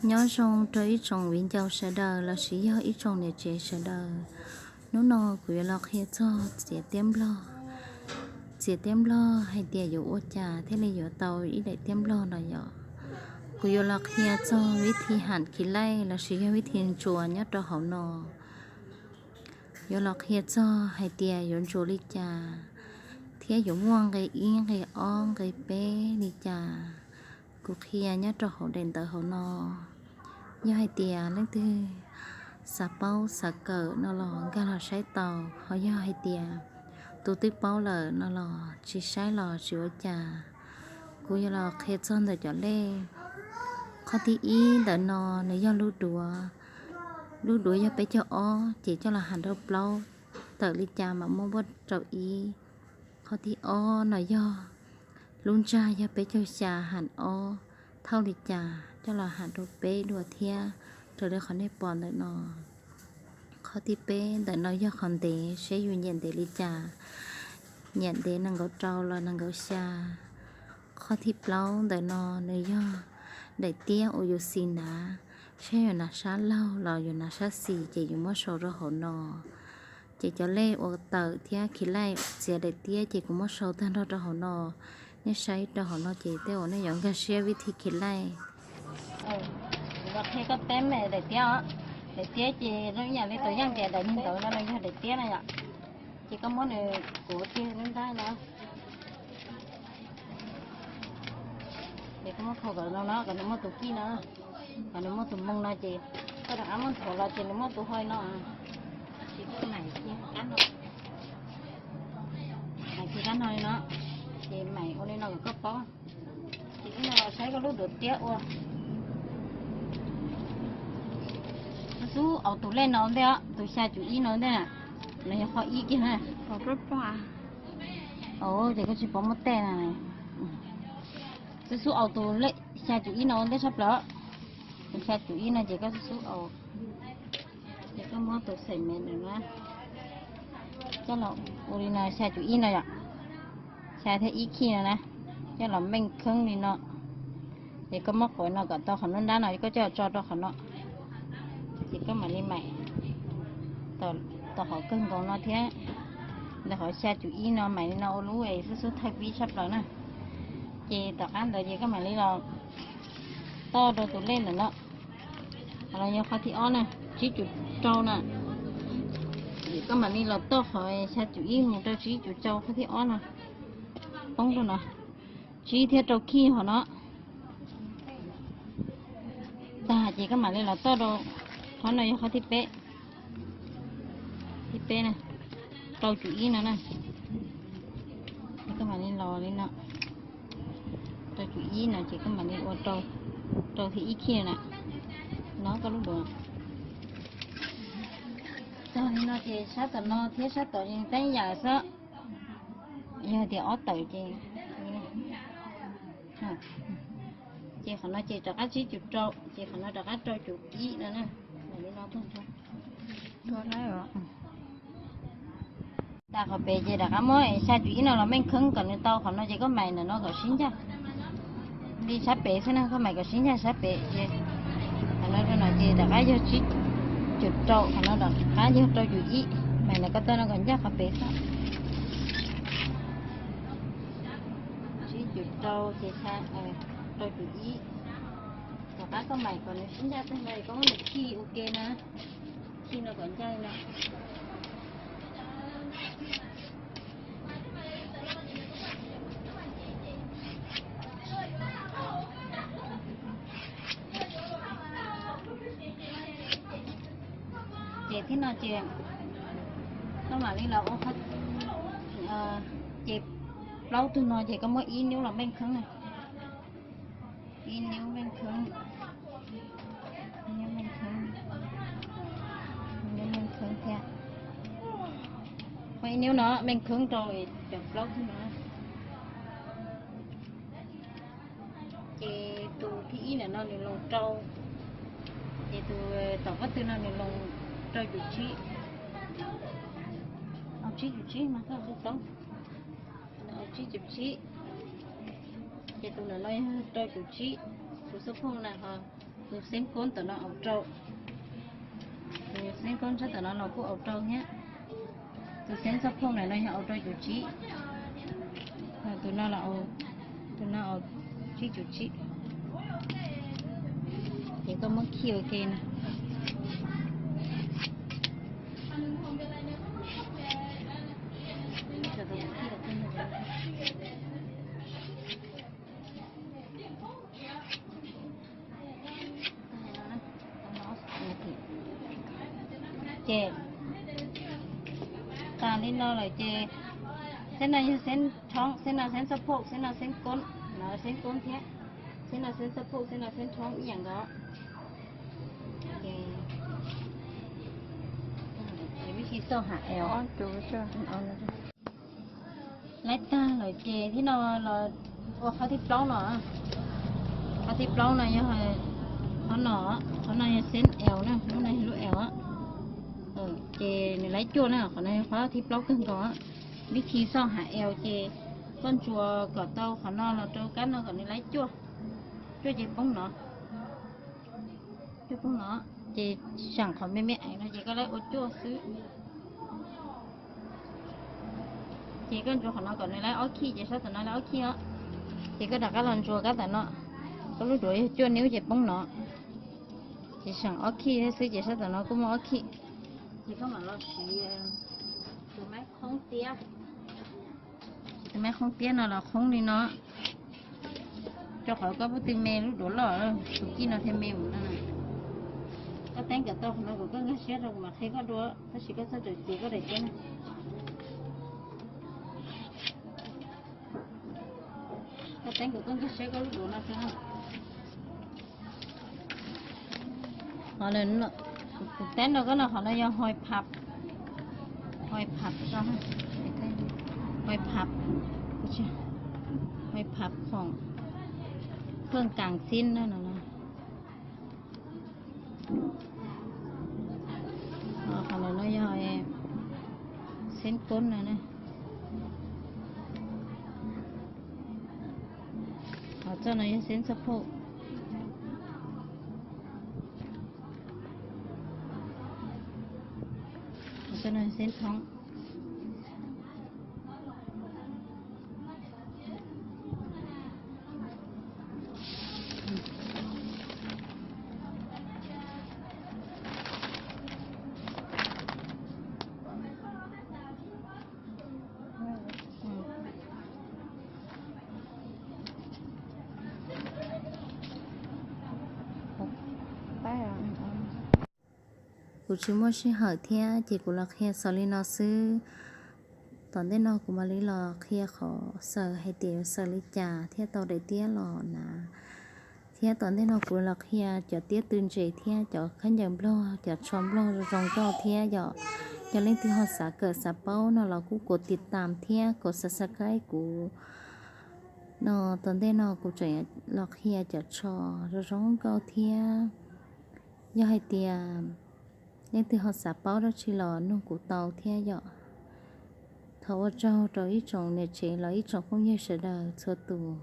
Nyob zoo rau ib tsoom viv ncaus sawv daws lossis yog ib tsoom niam tsev sawv daws. Hnub no kuv yuav los qhia txog txiav tiab nplog. Txiav tiab nplog hais tias yuav ua cas thiaj li yuav tau ib daim tiab nplog no yom. Kuv yuav los qhia txog vib thi ham khiv laij lossis yog vib thi ntsuas nyob rau hauv no. Yuav los qhia txog hais tias yuav ntsuas li cas thiab yuav muaj nqe ib nqe ob nqe peb li cas. Kuv qhia nyob rau hauv daim ntawv hauv no. Yog hais tias leej twg xav paub xav kawm no los nkag los saib tau, ho yog hais tias tus twb paub lawm no los tsis saib los tsis ua cas. Kuv yuav los qhia txog ntawm cov lej. Qhov thib ib ntawm no nws yog lub duav. Lub duav yog peb caug ob ces coj los ham rau plaub, tawm li cas mam muab npuaj rau ib. Qhov thib ob no yog lub ntsag yog peb caug xya ham ob, thauj li cas coj los ham rau peb dua thiab, raws li qhov nej pom ntawm no. Qhov thib peb ntawm no yog qhov ntev, seb yus nyiam ntev li cas, nyiam ntev nees nkaum rau los nees nkaum xya. Qhov thib plaub ntawm no nws yog daim tiab uas yus xis hnav, seb yus hnav sab laug los yus hnav sab xis ces yus muab sau rau hauv no. Ces cov lej uas tawm thiab khiv laij txiav daim tiab ces kuv muab sau tag nrho rau hauv no. Nej saib rau hauv no ces tej uas nej yuav nkag siab vib thi khiv laij. Kuv los qhia koj teb me daim tiab os. Daim tiab ces zoo ib yam li tus yaj ntias daim niag ntawd no los yog daim tiab na yom. Ces koj muab nws kuv tiag lub nrab no. Ces koj muab khau kom zoo no kom nws muaj tus kij no, kom nws muaj tus moo no ces koj rov qab muab nthuav los ces nws muaj tus hoi no. Ces koj mam li qab no, mam li qab no li no, ces mam ua li no kom koj paub. Ces ib no los saib koj lub duav tiab ua. Xub xub aus tus lej no ua ntej os, tus xya cum ib no ua ntej na, no yog qhov ib kiag na. Ces koj tsis pom muab tej na. Xub xub aus tus lej xya cum ib no ua ntej tshaj plaws. Tus xya cum ib no ces koj xub xub aus. Ces koj muab tus xaim me ntawm no coj los ua li no, xya cum ib no yom, xya thiab ib khij no na, coj los meej kheeb li no. Ces koj muab quav no kom tau qhov nruab nrab no, koj coj tso rau qhov no. Ces koj mam li maim tau qhov kawg nkaus no thiab. Ntawm qhov xya cum ib no maim li no ua lub es xub xub thawj pib tshaj plaws na. Ces tom qab ntawd ces koj mam li los toj rau tus lej ntawm no. Qhov no yog qhov thib ob na, tsib cum rau na. Ces koj mam li los toj qhov xya cum ib mus rau tsib cum rau qhov thib ob no. Poob rau no, tsib thiab rau khij qhov no. Tag ces koj mam li los toj rau, qhov no yog qhov thib peb, thib peb na, rau cum ib no na. Koj mam li los li no, rau cum ib no ces koj mam li ua rau, rau thib ib khij na. No koj lub duav. Tag li no ces sab tom no thiab sab tom teeb yam xwb. Yog tias ob tawm ces, ces qhov no ces rov qab tsib cum rau, ces qhov no rov qab rau cum ib no na. Mam li no tag nrho. Tag qhov pem ces rov qab muab xya cum ib no los meej kheeb kom nws tau qhov no ces koj maim ntawm no kom sib ncaj. Li sab pem xwb na, koj maim kom sib ncaj sab pem ces qhov no rau no ces rov qab yog tsib cum rau, qhov no rov qab yog rau cum ib, maim ntawm koj tau no kom ncaj qhov pem xwb. Tsib cum rau ces rau cum ib. Rov qab koj maim kom nws sib ncaj tag no es koj muab nws khij ua ke na, khij no kom ncaj no. Ces thib no ces koj mam li los ua, ces plaub tug no ces koj muab ib niub los meej kheeb na. Ib niub meej kheeb, ib niub meej kheeb, ib niub meej kheeb thiab. Muab ib niub no meej kheeb rau cov plaub tug no. Ces tus thib ib ntawm no nws loos rau, ces tus tom qab tw no nws loos rau cum tsib, tsib cum tsib mas koj tau, tsib cum tsib. Ces tus ntawm no yog rau cum tsib, tus xub phooj na ho. Tus xeeb koob tom no au rau, tus xeeb koob tshab tom no los kuj au rau thiab. Tus xeeb xab phoj ntawm no yog au rau cum tsib, tus no los, tus no au tsib cum tsib. Ces koj muab khi ua ke na. Ces tas li no lawm ces xeeb no yog xeeb thoob, xeeb no xeeb xab phoj, xeeb no xeeb koob, no xeeb koob thiab. Xeeb no xeeb xab phoj, xeeb no xeeb thoob ib yam nkaus. Vib Thi xauj ha L. Laib tag lawm ces thib no los ua qhov thib plaub no. Qhov thib plaub no yog qhov no, qhov no yog xeeb L na, lub no yog lub L. Ces nws laib cuaj na, qhov no yog qhov thib plaub kawg nkaus. Vib Thi xauj ha L ces koj ntsuas kom tau qhov no los rau kab no kom nws laib cuaj, cuaj ces poob no. Cuaj poob no, ces seem qhov me me eev no ces koj laib ua cuaj xwb. Ces koj ntsuas qhov no kom nws laib ob khij, ces sab tom no laib ob khij os. Ces koj rov qab los ntsuas kab tom no, koj lub duav yog cuaj niub ces poob no. Ces seem ob khij thiab xwb ces sab tom no kuj muaj ob khij. Ces koj mam los siv tus maib qhoob tiab. Tus maib qhoob tiab no los qhoob li no, rau qhov koj pub tw me lub duav loj, tus kij no thiaj me mus no. Koj teeb kom tau qhov no kom koj nkag siab rau kuv mam qhia koj dua, tab sis koj txhob rawm tis koj daim tiab na. Koj teeb kom koj nkag siab koj lub duav no xwb. Kuv teb rau koj no, qhov no yog hoi phab, hoi phab, hoi phab, hoi phab khoom, khoom kaas xib no. Qhov no yog xeeb koob no. Qhov txoj no yog xeeb xab phoj. Qhov txoj no yog xeeb thoob. Kuv tsis muaj sij hawm thiab ces kuv los qhia xaus li no xwb. Tom ntej no kuv mam li los qhia qhov xaws hais tias yuav xaws li cas thiaj tau daim tiab los na. Thiab tom ntej no kuv los qhia cov tiab tw ntses thiab cov khaub ncaws nplog, cov tsho nplog zoo zoo nkauj thiab yom. Yog leej twg ho xav kawm xav paub no los kuj kom tiv tam thiab kom subscribe kuv no. Tom ntej no kuv tseem los qhia cov tsho zoo zoo nkauj thiab. Yog hais tias leej twg ho xav paub dab tsi los nug kuv tau thiab yom. Thov ua tsaug rau ib tsoom niam tsev los ib tsoom phooj ywg sawv daws txhua tus.